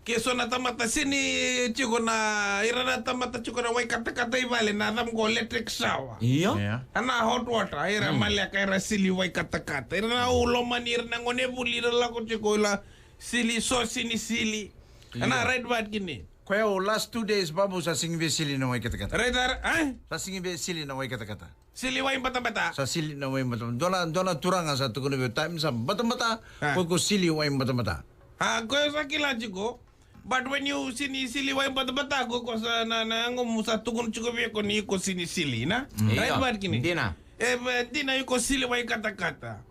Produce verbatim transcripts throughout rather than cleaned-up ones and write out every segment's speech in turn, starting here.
Ke so na tamata sini tiko na, ira na tamata tiko na wai katakata i vale, na cava qo, electric shower. Io. Io. A na hot water, ira maleka, ira sili wai katakata. Ira na ulomani, ira na gone vuli, ira lako tiko ila sili, so sini sili. A na right vat kini. Koya o last two days, Babu, sa sigi via sili na wai katakata. Right, ar-, eh? Sa sigi via sili na wai katakata. Sili wai batabata. Sa sili na wai batabata. Dua na, dua na turaga sa tukuna vei au, time sa batabata, ko iko sili wai batabata. A, ko sa kila tiko. But when you sini sili wai batabata, ko iko sa na, na yagomu sa tukuna tiko vei iko ni iko sini sili, na? Right, but kini. Dina. E, dina iko sili wai katakata.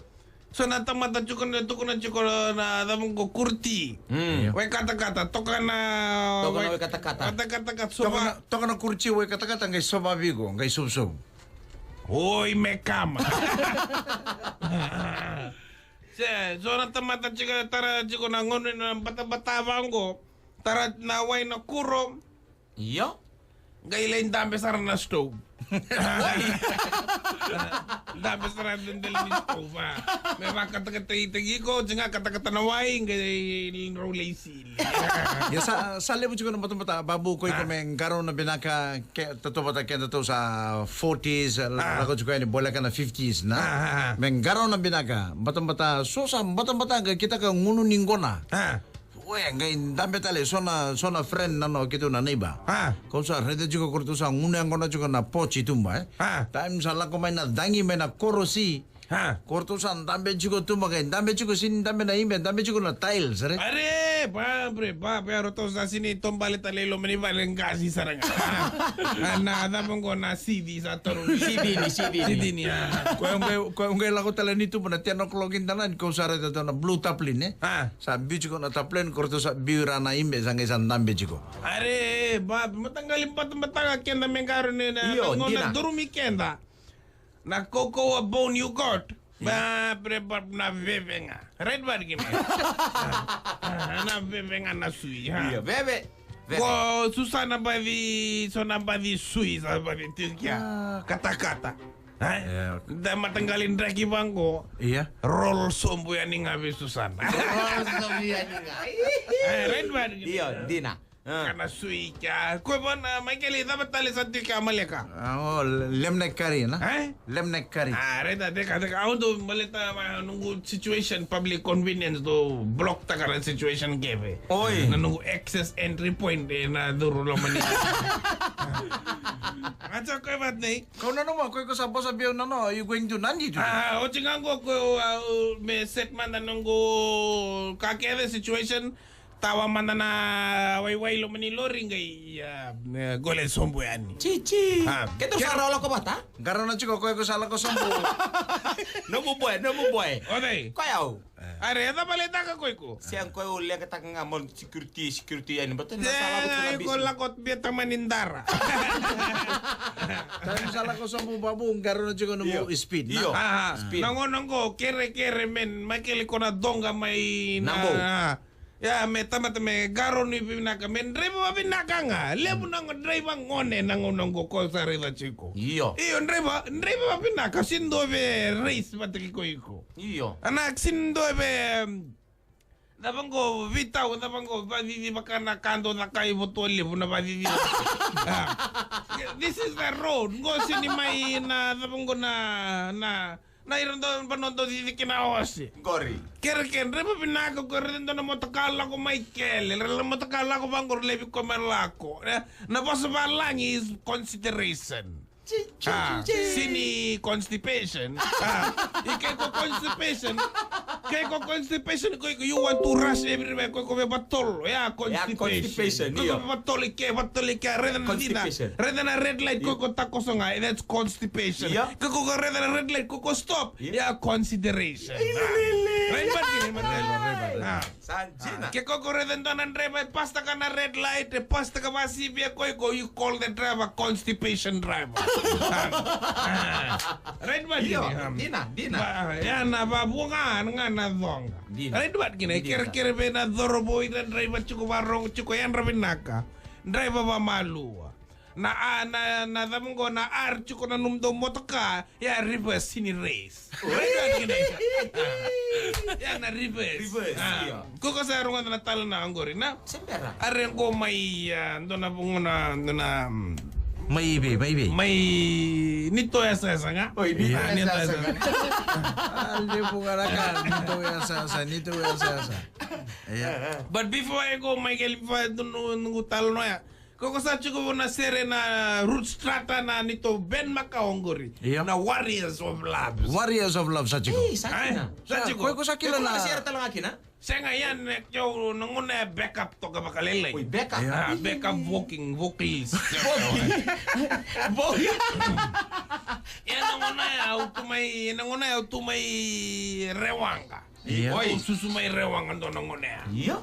So na tamata tiko na, tukuna tiko na cava qo, kurti. Wai katakata, toka na wai katakata. Katakata, toka na, toka na kurti wai katakata, qai sova vei iko, qai sovusovu. Oi, me kama. Se, so na tamata tiko, tara tiko na gone na batabata vaqo. Tara na wai na kuro. Io. Qai lai dabe sara na stove. Dabe sara na dela ni stove, a. Me vakatakatai tiko, tiko ga katakata na wai, qai rau lai sili. Ia sa, sa levu tiko na batabata, Babu, ko iko me qarauna vinaka, ke, tautauvata keda tou sa forties, lako tiko yani voleka na fifties, na? Me qarauna vinaka, batabata, so sa batabata, qai kitaka gunu ni qona. Oya, qai dabe tale, so na, so na friend nanoa keitou na neighbor. Kau sa raica tiko, ko ratou sa gunu yaqona tiko na porch i tuba, e. Time sa lako mai na cagi mai na korosi. Ko ratou sa dabe tiko tuba, qai dabe tiko, sini dabe na ibe, dabe tiko na tiles, re. Are, babe, babe, ratou sa sini tobale tale i loma ni vale, qasi sara ga. A, na cava qo, na sivi sa toro. Sivi ni, sivi ni. Sivi ni, a. Ko qai, ko qai lako tale ni tuba na ten o'clock in the night, kau sa raica na blue tarpaulin, e. Sa biu tiko na tarpaulin, ko ratou sa biu ira na ibe, sa qai sa dabe tiko. Are, babe, mataqali batabata ga keda me qarauni na, io, na gauna dina. Durumi keda. Na kaukauwa bone you got. Babe, babe, na veve ga. Right, babe, kina. Na veve ga na sui, ha. Io, veve. Veve. Ko Susana baci, so na baci sui, sa baci tiko kia. Katakata. Ai? Da mataqali draki vaqo. Ia. Roll sobu yani ga vei Susana. Roll sobu yani ga. E, right, babe. Io, dina. Kana sui kia. Ko vana, Michael, cava tale sa tiko kia maleka? A, o, le-, lemon curry, na? E? Lemon curry. A, reta, teka, teka. Au dau baleta, va, noqu situation, public convenience, dau block taka na situation kece. Oi. Na noqu access entry point, e, na curu loma ni. A, sa koya vata nei. Kau nanuma, ko iko sa vosa vei au nanoa, you going to Nadi today? A, oti ga qo, ko, a, me set mada noqu ka kece situation, tawa mada na waiwai loma ni lori qai, a, e, gole sobu yani. Cici. A. Keitou sa rawa lako vata? Qarauna tiko, ko iko sa lako sobu. Nomu boy, nomu boy. O cei? Ko yau. Are, e cava le taka ko iko? Se ko yau lekataka ga mo security, security yani, but na sa lako tu na iko bisi. Lako via tamani dara. Time sa lako sobu, Babu, qarauna tiko nomu speed, na? Io. Aha. Speed. Na gauna qo, kerekere, man, Michael, ko na doqa mai na, na bau. A. Ia, me tamata me qarauni vinaka, me draiva vavinaka ga. Levu na qo draiva gone na gauna qo ko sa raica tiko. Io. Io, draiva, draiva vavinaka, sini dua via race vata kei ko iko. Io. A na sini dua via, em, cava qo, veitau, cava qo, vacici vaka na ka dau caka i Votualevu na vacici. A. This is the road. Qo sini mai na, cava qo na, na, na ira dau, vanua dau cici kina ose. Qori. Kerekere, draiva vinaka, ko raica dua na motoka lako mai kele, raica na motoka lako vaqori, laivi koya me lako. E, na vosa valagi is consideration. A, sini constipation. A, i ke ko constipation. Ke ko constipation, ko, you want to rush everywhere, ko, ko via vatolo. Ia, constipation. Constipation, io. Ko, ko via vatolo i ke, vatolo i ke, raica na dina. Constipation. Raica na red light, ko, ko takoso ga, that's constipation. Io. Ke ko, ko raica na red light, ko, ko stop. Io. Ia, consideration. Io, lele. Right, but, but, but, a. Sa dina. Ke ko, ko raica dua na driver e pass taka na red light, e pass taka vakasivia ko iko, you call the driver constipation driver. Right, but, io, dina, dina. Ia na vavua ga, ga na coqa. Dina. Right, but, kina, dina. Kerekere vei na cauravou, ira driver tiko vakarogo tiko, yadra vinaka. Driver vamalua. Na a na na cava qo na R tiko na nomudou motoka, ia reverse ni race. Ia na reverse. Reverse, ia. Ko ko sa rogoca na tala na qori na. Sebera. Are qo mai, ah, dua na vugona, dua na, mm, mai vei, mai vei. Mai ni to yasayasa ga. Oi, ni to yasayasa ga. Ah, levu ga na ka, ni to yasayasa, ni to yasayasa. Ia. But before I go, Michael, before I do no, no tala no ya. Ko ko sa tiko na sere na Root Strata na ni to Ben Makawa qori. Ia. Na Warriors of Love. Warriors of Love sa tiko. Ei, sa kina. Sa tiko. Ko ko sa kila na sere tala ga kina. Sega, ia na keu na gona ya backup toka vakalailai. Oi, backup. Ia. Ah, backup voking, vocalist. Voking. Voking. Ia na gona ya au tu mai, na gona ya au tu mai Rewaqa. Ia. Oi, susu mai Rewaqa dua na gona ya. Ia.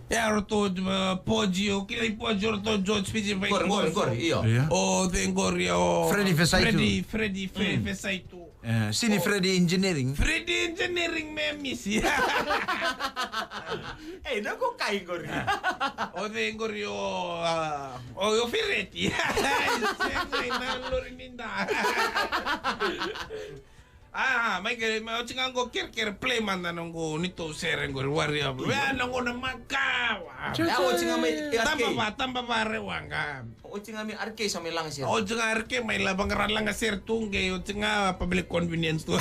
Ia roto, uh, Poji, o kila i Poji roto George Fiji vai. Qori, qori, qori, io. Ia. O cei qori o Freddy Fesaitu. Freddy, Freddy, Freddy Fesaitu. Eh, Sini Freddy Engineering. Freddy Engineering me misi. Ei, na ko kai qori. O cei qori o, ah, o, o Fereti. Sega, na lori ni da. Ah, mai ke, mai oti ga qo kerekere play mada na qo ni tou sere qori Warrior. Ia na qo na makawa. Ia oti ga mai, eh, taba va, taba va Rewaqa. Oti ga mai R K sa mai laga sere. Oti ga R K mai la vaqara laga sere tu qe, oti ga public convenience tu.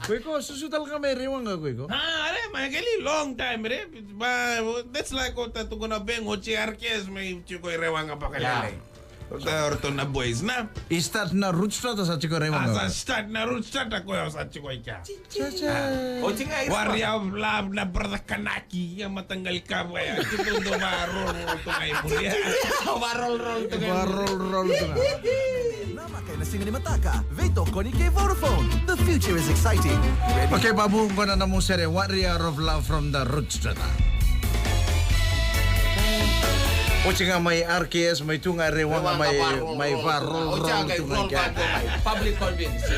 Ko iko susu tale ga mai Rewaqa ko iko? Ah, are mai ke li long time re. But that's like ota tu qo na beng oti R K sa mai tiko i Rewaqa vakalailai. Ota, ota na boys na. I start na Root Strata sa tiko Rewaqa. Ah, sa start na Root Strata ko sa tiko i kea. Cha, cha. Oti ga i Warrior of Love na Brother Kanaki, ia mataqali kava ya. Tiko do varoro tu ga i muri. Varoro tu ga i muri. Varoro tu ga. Namaka ena siga ni mataka, veitokoni kei Vodafone. The future is exciting. Ready? Okay, Babu, qo na nomu sere Warrior of Love from the Root Strata. Oti ga mai R K S, mai tu ga Rewaqa, mai, mai varoro tu ga i kea. Public convenience.